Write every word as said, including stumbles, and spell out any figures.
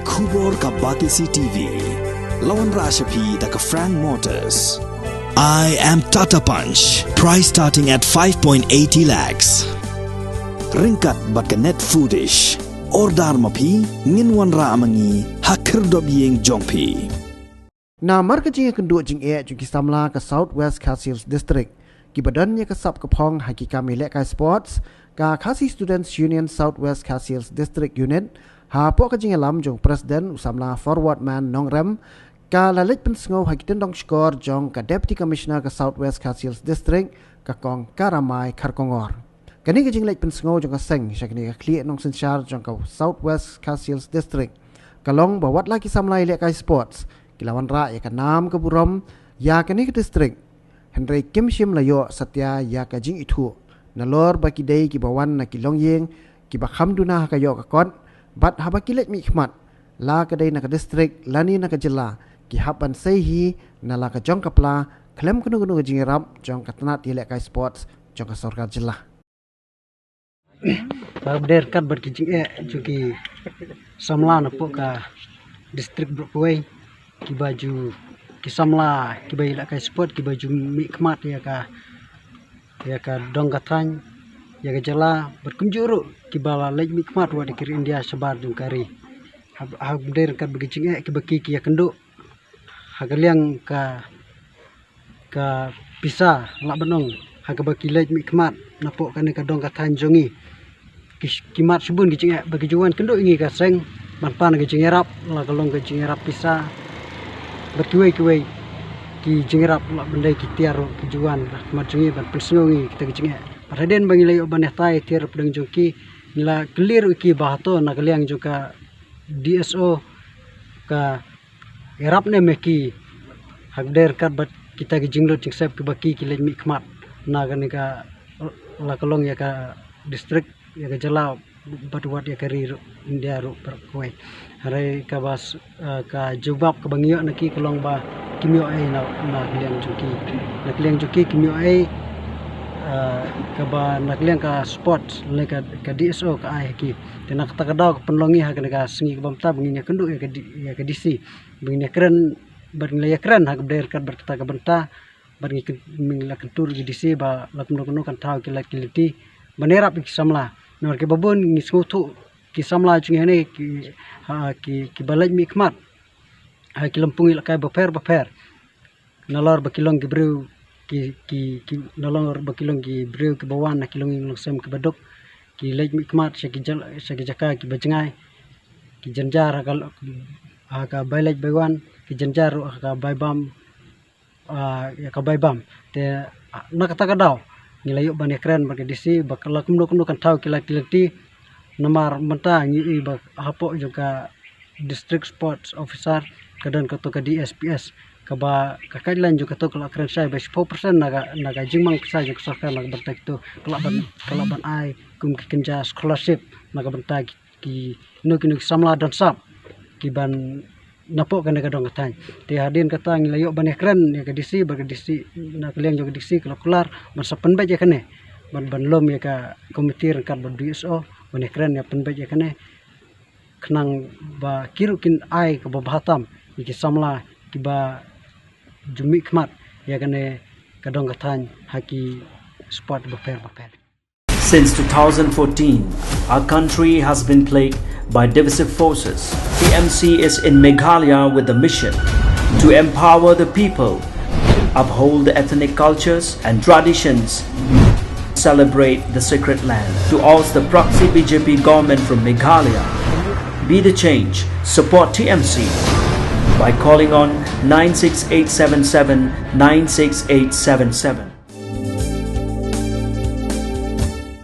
Khubor ka Batesi T V. La wanrah sha phi da ka Frank Motors. I am Tata Punch. Price starting at five point eighty lakhs. Ryngkat bad ka Net Foodish. Order ma phi, ngin wanrah ma ngi ha khyrdop ïing jong phi. Namar ka jingïakynduh jingeh jong ki samla ka South West Khasi Hills District kiba don ïa ka sap ka phong ha ki kam ïalehkai sports, ka Khasi Students Union South West Khasi Hills District Unit, hapoh ka jingïalam jong President u samla Forwardman Nongrem, ka la leit pynsngew ha ki tyndong shkor jong ka Deputy Commissioner ka South West Khasi Hills District, ka Kong Karamai Kharkongor. Kane ka jingleit pynsngew jong ka seng sha kane ka khlieh nongsynshar jong ka South West Khasi Hills District ka long ba wat la ki samla ïalehkai sports ki la wanrah ïa ka nam ka burom ïa kane ka district, hynrei kim shym la ïoh satia ïa ka jingithuh, nalor ba ki dei kiba wan na ki longïing kiba kham duna ha ka ïoh ka kot, bad haba ki leit mihkhmat, la ka dei na ka district lane na ka jylla, ki hap ban sei hi na la ka jong ka pla khlem kano kano ka jingïarap jong ka tnat ïalehkai sports jong ka sorkar jylla. Ba bad ryngkat bad ki jingeh jong ki samla napoh ka district baroh kawei, kiba ju ki samla kiba ïalehkai sport kiba ju mihkhmat ïa ka, ïa ka dong ka thaiñ, ïa ka jylla, bad kumjuh ruh kiba la leit mihkhmat wat ïa ki ri India shabar jong ka ri. Ha, ha bad ryngkat bad ki jingeh kiba ki ki ïakynduh ha ka liang ka, ka pisa, lah ban ong, ha kaba ki leit mihkhmat napoh kane ka dong ka thaiñ jong ngi. Ki, ki mad shibun ki jingeh ba ki ju wan kynduh ïa ngi ka seng ban pan ka jingïarap, la ka long ka jingïarap pisa bad kiwei kiwei ki jingïarap, lah ban dei ki tiar ruh ki ju wan ha khmat jong ngi ban pynsngew ïa ngi kita ki jingeh. Bad hadien ba ngi la ïoh ban ïatai tiar pdeng jong ki, ngi la kylli ruh ïa ki ba hato na ka liang jong ka D S O ka ïarap ne em ïa ki ha ka bad ryngkat bad kita ki jinglut jingsep kiba ki ki leit mihkhmat na kane ka, la ka long ïa ka district, ïa ka jylla, bad wat ïa ka ri ruh, India ruh baroh kawei. Hynrei kaba s-, eh, ka jubab kaba ngi ïoh na ki ka long ba kim ïoh ei na, na ka liang jong ki. Na ka liang jong ki kim ïoh ei, eh, kaba na ka liang ka sport lane ka, ka D S O ka ai ha ki. Te na kata ka daw ka pynlong ngi ha kane ka sngi kaba mynta ba ngin ïakynduh ïa ka D-, ïa ka D C, ba ngin ïakren, bad ngi la ïakren ha kaba dei ryngkat bad kata ka bynta, bad ngi kyn-, ngi la kyntu ïa ka D C ba la kumno kumno kan thaw ki lait ki lynti ban ïarap ïa ki samla. Namar kiba bun ngi sngewthuh ki samla jong ngi hangne ki, ha, ki, kiba leit mihkhmat ha ki lympung ïalehkai bapher bapher. Nalor ba ki long ki briew ki, ki, ki, nalor ba ki long ki briew kiba wan na ki longïing longsem kiba duk, ki leit mihkhmat sha ki jal-, sha ki jaka kiba jngai, ki jynjar ha ka, ha ka bai leit bai wan, ki jynjar ruh ha ka bai bam, ah, ïa ka bai bam. Te, ah, na kata ka daw ngi la ïoh ban ïakren bad ka D C ba ka la kumno kumno kan thaw ki lait ki lynti. Namar mynta ngi ïohi ba hapoh jong ka District Sports Officer ka don kato ka D S P S, kaba ka guideline jong kato ka la kren shai ba shiphew percent na ka, na ka jingmang pisa jong ka sorkar na ka bynta kito ka lah ban, ka lah ban ai kum ki kynja scholarship na ka bynta ki, kino kino ki samla don sap kiban napoh kane ka dong ka thaiñ. Te hadien kata ngi la ïoh ban ïakren ïa ka D C, bad ka D C, na ka liang jong ka D C ka la kular ban sa pynbeit ïa kane, ban, ban lum ïa ka komiti ryngkat bad D S O ban ïakren ïa pynbeit ïa kane, khnang ba ki ruh kin ai kaba bha tam ïa ki samla kiba ju mihkhmat ïa kane ka dong ka thaiñ ha ki sport bapher bapher. Since two thousand fourteen, our country has been plagued by divisive forces. T M C is in Meghalaya with the mission to empower the people, uphold the ethnic cultures and traditions, celebrate the sacred land. To oust the proxy B J P government from Meghalaya, be the change, support T M C by calling on nine six eight seven seven nine six eight seven seven.